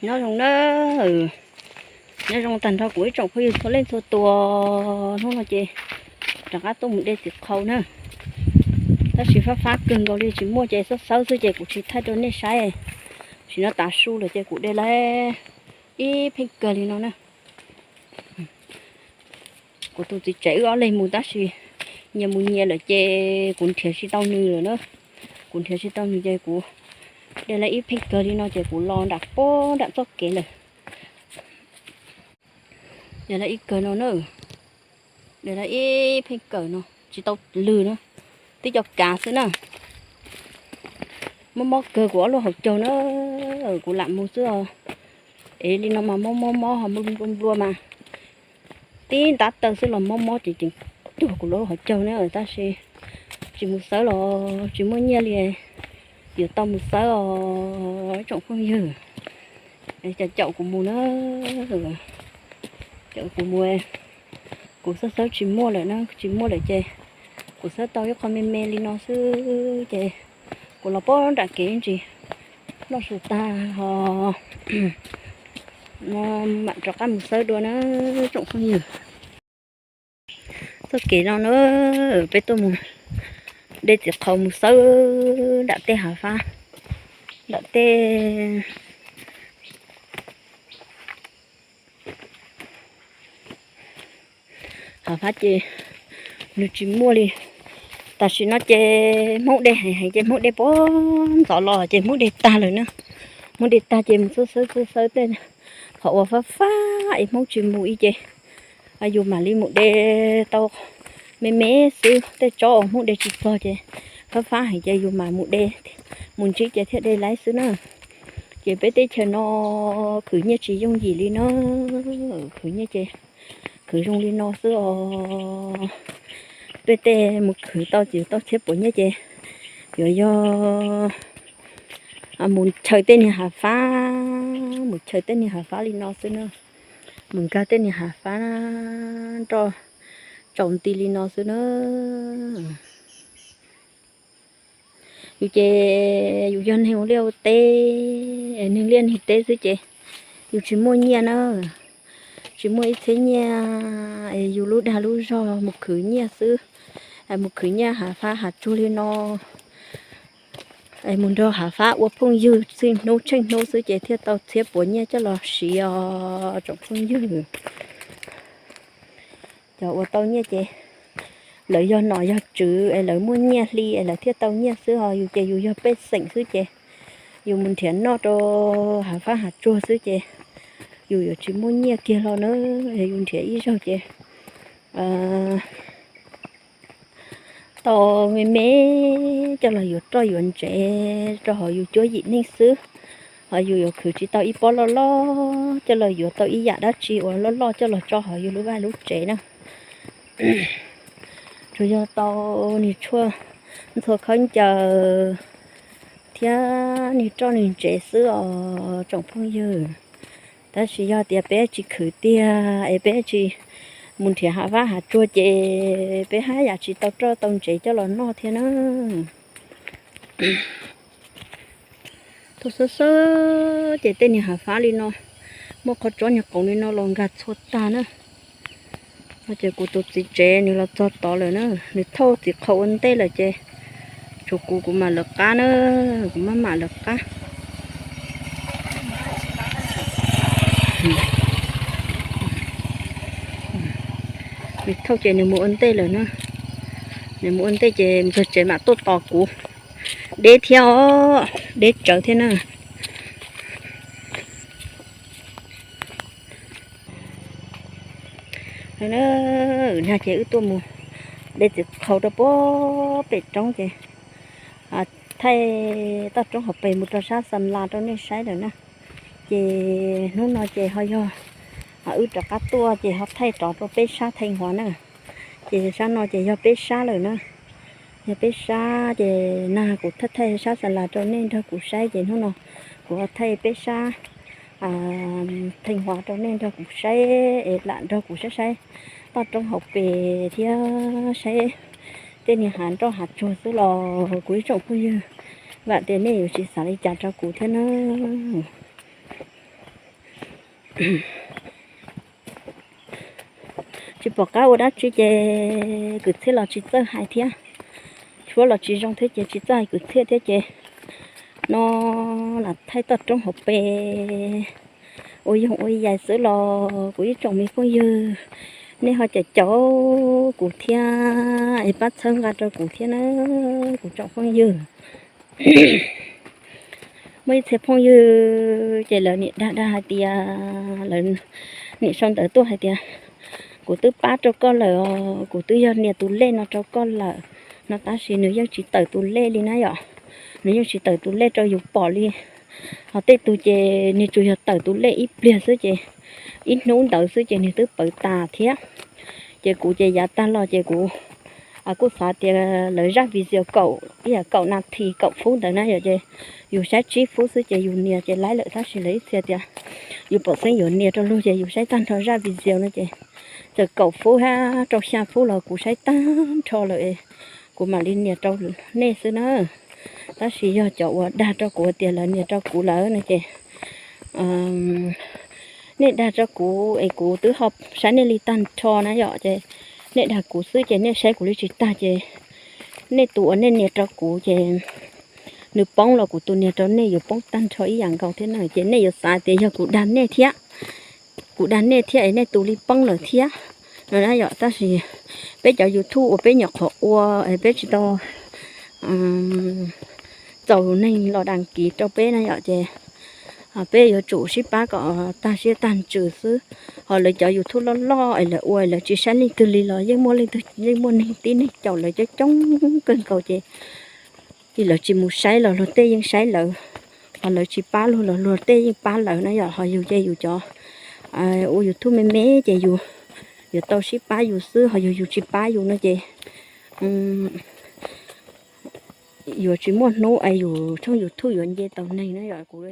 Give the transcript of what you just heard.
Nyob zoo na, nyob zoo tag nrho kuv ib tsoom phooj ywg txhua leej txhua tus. Hnub no ces rov qab tuaj mus de txiv qhau na. Tab sis fab fab kawg nkaus li tsis muaj ces xawb xawb xwb ces kuv tsis thaij rau nej saib. Sim no tav su lawm ces kuv de lawm ib pheej kawg li no na. Kuv tus txiv tsev wb ob leeg mus tab sis nyias mus nyias lawm ces kuv nrhiav tsis tau nws lawm na. Kuv nrhiav tsis tau nws ces kuv de lawm ib pheej kawg li no ces kuv los nram pob nram txoj kev lawm. De lawm ib kawg no na, de lawm ib pheej kawg no tsis tau lwg na, twb cov kav xwb na. Mob mob kawg kuv ob lub hauv caug na, kuv lam mus xwb os. Es li no mas mob mob mob ho nplua nplua mas tib ntab taw xwb los mob mob ces tseem cuag kuv lub hauv caug na, tab sis tsis mus xawb los tsis muaj nyiaj li. Yuav tau mus xawb os ib tsoom phooj ywg, caum kuv mus na, caum kuv mus. Kuv xawb xawb tsis muaj lawm na, tsis muaj lawm ces kuv xawb tau ib qho me me li no xwb ces kuv los pob nram kev ntsis noj su tag ho mam rov qab mus xawb dua na tsoom phooj ywg. Txoj kev no na, peb tuaj mus de txiv qhau mus xawb nram tej hav fab, nram tej hav fab ces nws tsis muaj li. Tam sim no ces Hmoob de heev heev ces Hmoob de puag ntxov los ces Hmoob de tag lawm na. Hmoob de tag ces mus xawb xawb xawb xawb tej qhov uas fab fab es Hmoob tsis mus ib ces yus mam li mus de tau me me xwb, tej tsob uas Hmoob de tsis txog ces fab fab heev ces yus mam mus de, mus ntsib ces thiaj de laib xwb na. Ces peb teb chaws no khwv nyiaj tsis yooj yim li na, khwv nyiaj ces khwv zoo li no xwb os. Peb tej mus khwv tau ces tau txhiab puas nyiaj ces yuav yog mus chaw tej niag hav fab, mus chaw tej niag hav fab li no xwb na, mus nkag tej niag hav fab nroj tsaus nti li no xwb na. Yus ces yus yog neeg ua liaj ua teb, neeg liaj neeg teb xwb ces yus tsis muaj nyiaj na, tsis muaj ib txhiab nyiaj, yus lub dag lub zog mus khwv nyiaj xwb, mus khwv nyiaj hav fab hav tsuag li no, mus nrog hav fab ua phooj ywg txij hnub tsheej hnub xwb ces thiaj tau txhiab puas nyiaj coj los siv os tsoom phooj ywg. Cov uas tau nyiaj ces lawv yog nom yog tswv es lawv muaj nyiaj hli es lawv thiaj tau nyiaj xwb os, yus ces yus yog pej xeem xwb ces yus mus nrhiav noj rau hav fab hav tsuag xwb ces yus yuav tsis muaj nyiaj kiag hlo na. Yus nrhiav ib zaug ces tau me me coj los yuav roj yuav ntsev rau hauv yus cuab yim neej xwb, ho yus yuav khwv tsis tau ib pob loj loj coj los yuav tau ib yam dab tsi uas loj loj coj los tso hauv yus lub vaj lub tsev na. Tsuas yog tau niag tshuaj ntxhua khaub ncaws thiab niag roj niag ntsev xwb os tsoom phooj ywg. Tab sis yog tias peb tsis khwv tiag es peb tsis mus nrhiav hav fab hav tsuag ces peb haj yam tsis tau roj tau ntsev coj los noj thiab na. Tuaj xawb xawb ces tej niag hav fab li no muaj qhov tsob niag qoom li no los nkag txhua tag na. No ces kuv tus txiv tsev nws los txog tod lawm na, nws thauj txiv qhau ua ntej lawm ces tshuav kuv, kuv mam lawv qab na, kuv maj mam lawv qab. Nws thauj ces nws mus ua ntej lawm na, nws mus ua ntej ces mus txog tsev mam tuaj tos kuv. Deb thiab os, deb tsawv thiab na. Nag ces wb tuaj mus de txiv qhau rau puag pem roob ces thaij toj roob hauv pes mus rau sab xa las rau nej saib lawm na. Ces hnub no ces ho yog wb rov qab tuaj ces ho thaij rov rau peb sab Theej Huav na. Ces sab no ces yog peb sab lawm na, yog peb sab ces nag kuv thaij thaij sab xa las rau nej nrog kuv saib ces hnub no kuv ho thaij peb sab Theej Huav rau nej nrog kuv saib es lam nrog kuv saib saib toj roob hauv pes thiab saib tej niag hav nroj hav tsuag xwb los kuv ib tsoom phooj ywg, vam tias nej yuav tsis xav li cas rau kuv thiab na. Tsis pom qab ua dab tsi ces kwv txhiaj los tsis txawj hais thiab, suab los tsis zoo thiab ces tsis txawj hais kwv txhiaj thiab ces no lam thaij toj roob hauv pes ua yoog ua yaig xwb los kuv ib tsoom me phooj ywg, nej ho caum caum kuv thiab es pab txhawb nqa rau kuv thiab na kuv tsoom phooj ywg. Muaj ib txhia phooj ywg ces lawv niam dag dag hais tias, lawv niam sau ntawv tuaj hais tias, kuv twb pab rau koj lawm os, kuv twb yog nias tus lej no rau koj lawm no tab sis nws yeej tsis tawm tus lej li na yom, nws yeej tsis tawm tus lej rau yus pom li. Ho tej tug ces nws tsuas yog tawm tus lej ib pliag xwb ces ib hnub ntawd xwb ces nws twb pawv tas thiab. Ces kuv ces yav tag los ces kuv kuj xav tias lawv zaj video kaum ib yam kaum nas this kaum fub ntawd na yom ces yus saib tsib fub xwb ces yus nias ces laib lawm tab sis lawv ib txhia tias yus pom xeeb yuav nias rau lug ces yus saib tag nrho zaj video no ces txawm kaum fub hab rau xya fub los kuv saib tag nrho lawm, kuv mam li nias rau nej xwb na. Tab sis yog cov uas dag rau kuv tias lawv nias rau kuv lawm no ces nej dag rau kuv es kuv twb ho saib nej li tag nrho na yom ces nej dag kuv xwb ces nej saib kuv li tsis tag ces nej tus uas nej nias rau kuv ces nws poob los kuv tus nias rau nej yuav poob tag nrho ib yam nkaus thiab na ces nej yuav xav tias yog kuv dag nej thiab, kuv dag nej thiab es nej tus li poob lawm thiab no na yom. Tab sis peb cov YouTube uas peb nyuam qhuav ua es peb tsis tau txaus neeg los das kiv rau peb na yom ces peb yuav tsum sib pab kom tag siab tag ntsws xwb. Ho lawv cov YouTube loj loj es lawv ua lawv tsis saib leej twg li los yeej muaj leej twg, yeej muaj neeg tib neeg caum lawv coob coob kawg nkaus ces lawv tsis mus saib los luag tej yeej saib lawv, ho lawv tsis pab luag los luag tej yeej pab lawv na yom. Ho yus ces yus cov ua YouTube me me ces yus yuav tau sib pab yus xwb, ho yog yus tsis pab yus no ces yuav tsis muaj hnub es yus tshooj YouTube yuav nce tau neeg na yom. Kuv